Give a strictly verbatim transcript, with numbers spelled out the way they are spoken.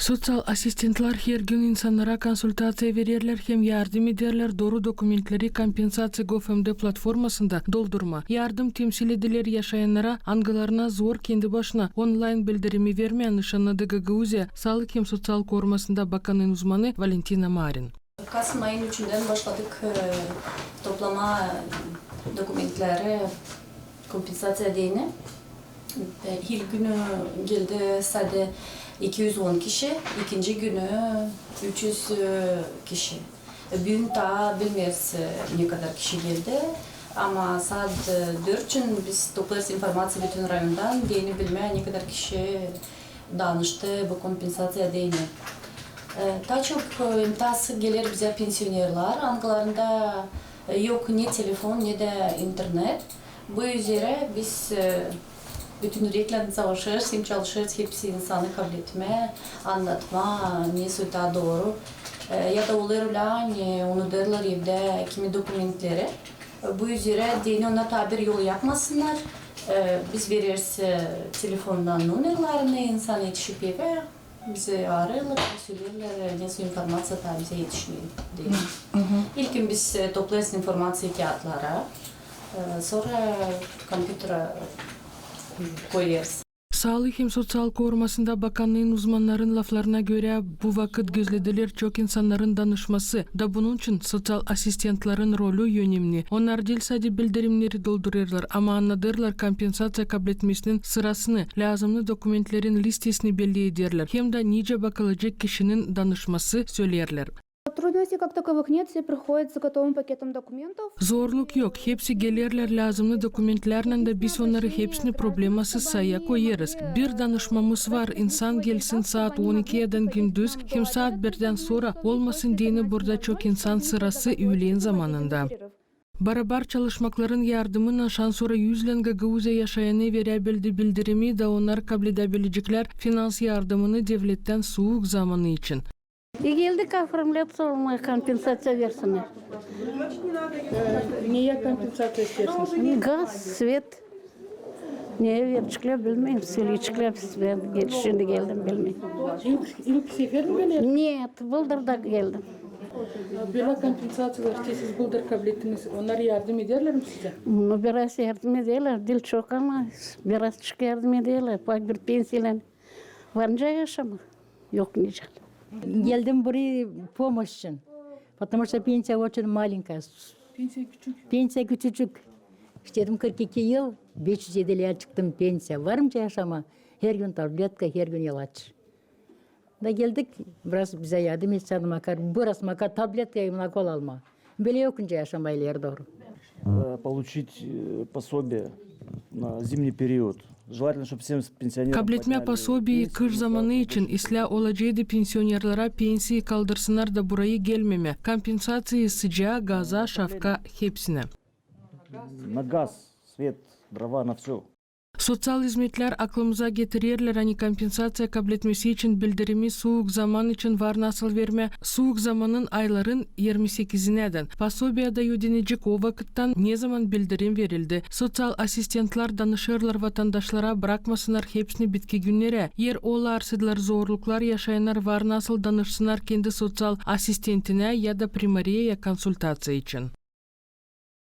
Soţial asistentlar her gün insannara konsultaţiya vererlär hem yardım ederlär dooru dokumentleri Kompensaţiya gov M D platformasında doldurmaa. Yardım temsil ederlär yaşayannara, angılarına zor kendi başına onlayn bildirimi vermää, nışannadı Gagauziya saalık hem soţial korumasında bakannıın uzmanı Valentina Marin. Kasım ayın üçündän başladık, e, toplamaa dokumentleri kompensaţiya deyni. E, ilk günü geldi sade iki üz on kişi, ikinci günü üç üz, e, kişi. E, büün taa bilmeeriz, e, ne kadar kişi geldi. Ama saat, e, dört için biz toplêêrız informaţiya bütün rayondan, deyni bilmää, ne kadar kişi danıştı bu kompensaţiya deyni. E, taa çok, e, taa sık geler bizä pensionerlar, angılarında, e, yok ne telefon, ne dä internet. Bu üzerä biz, e, bütün üreklän savaşêrız hem çalışêrız hepsi insanı kabletmää, annatmaa, ne soyta dooru. E, ya da olêr ölä, ani unudêrlar evdä kimi dokumentleri. E, bu üzerä deyni onnar taa bir yol yapmasınnar. E, biz vereriz, e, telefondan numerlerini, insan etişip evä, bizi arêêrlar, söleerlär, e, nesoy informaţiya taa bizä etişmeer deyni. İlkin biz, e, toplêêrız informaţiya kiyatlara, e, sora kompyutera koyêrız. Saalık hem soţial korumasında bakannıın uzmannarın laflarına görä, bu vakıt gözlederlär çok insannarın danışması, da bunun için soţial asistentların rolü önemni. Onnar diil sade bildirimneri doldurêrlar, ama annadêrlar kompensaţiya kabletmesinin sırasını, lääzımnı dokumentlerin listesini belli ederlär, hem dä nicä bakılacek kişinin danışması söleerlär. Трудностей как таковых нет, все приходят с готовым пакетом документов. Zorluk yok, hepsi gelerlär lääzımnı dokumentlärlän, da biz onnarı hepsini problemasız saya koyêrız. Bir danışmamız var, insan gelsin saat on ikiyädän gündüz hem saat birdän sora, olmasın deyni burada çok insan sırası üülen zamanında. Barabar çalışmakların yardımınnan şansora üz län Gagauziya yaşayanı verä bildi bildirimi, da onnar kabledä bileceklär finans yardımını devlettän suuk zamanı için. E, geldik оформляться olmaa, kompensaţiya versinnär. E, neyä kompensaţiya isteersiniz? Gaz, svet. Neyä vereceklär, bilmeerim. Söleyeceklär, biz, bän şindi geldim, bilmeerim. İlk, ilk sefer mi bölä? Нет, bıldır da geldim. Bölä kompensaţiyalar, siz bıldır kablettiniz, onnar yardım ederlär mi sizä? Ну, biraz yardım ederlär, diil çok, ama birazçık yardım ederlär. Bak, bir pensiyalan var nicä yaşamaa. Yok nicä. Geldim buraya помощь için. Потому что пенсия очень маленькая. Pensiya küçük. Pensiya küçücük. İşledim kırk iki yıl, beş üz elli lär çıktım pensiya. Var nicä yaşamaa. Her gün tabletka, her gün ilaç. Da geldik, biraz bizä yardım etsin, makar, biraz makar tabletka hem укол almaa. Bölä yok nicä yaşamaa ileri dooru. Э, получить, э, пособие на зимний период. Желательно, чтоб всем с-, пенсионерам подняли пенсии. Kabletmää posobiyi kış zamanı için, islää olaceydı pensionerlara pensiyayı kaldırsınnar da burayı gelmemää. Kompensaţiyayı sıcaa, gaza, şafka, hepsinä. На газ, свет, дрова, на всё. Soţial izmetlär aklımıza getirerlär, ani kompensaţiya kabletmesi için bildirimi suuk zaman için var nasıl vermää, suuk zamanın ayların irmi sekizinädän. Posobiya da ödenecek o vakıttan, nezaman bildirim verildi. Soţial asistentlar danışêrlar vatandaşlara, brakmasınnar hepsini bitki günnerä. Eer olarsa da zorluklar, yaşayannar var nasıl danışsınnar kendi soţial asistentinä ya da primariyaya konsultaţiya için.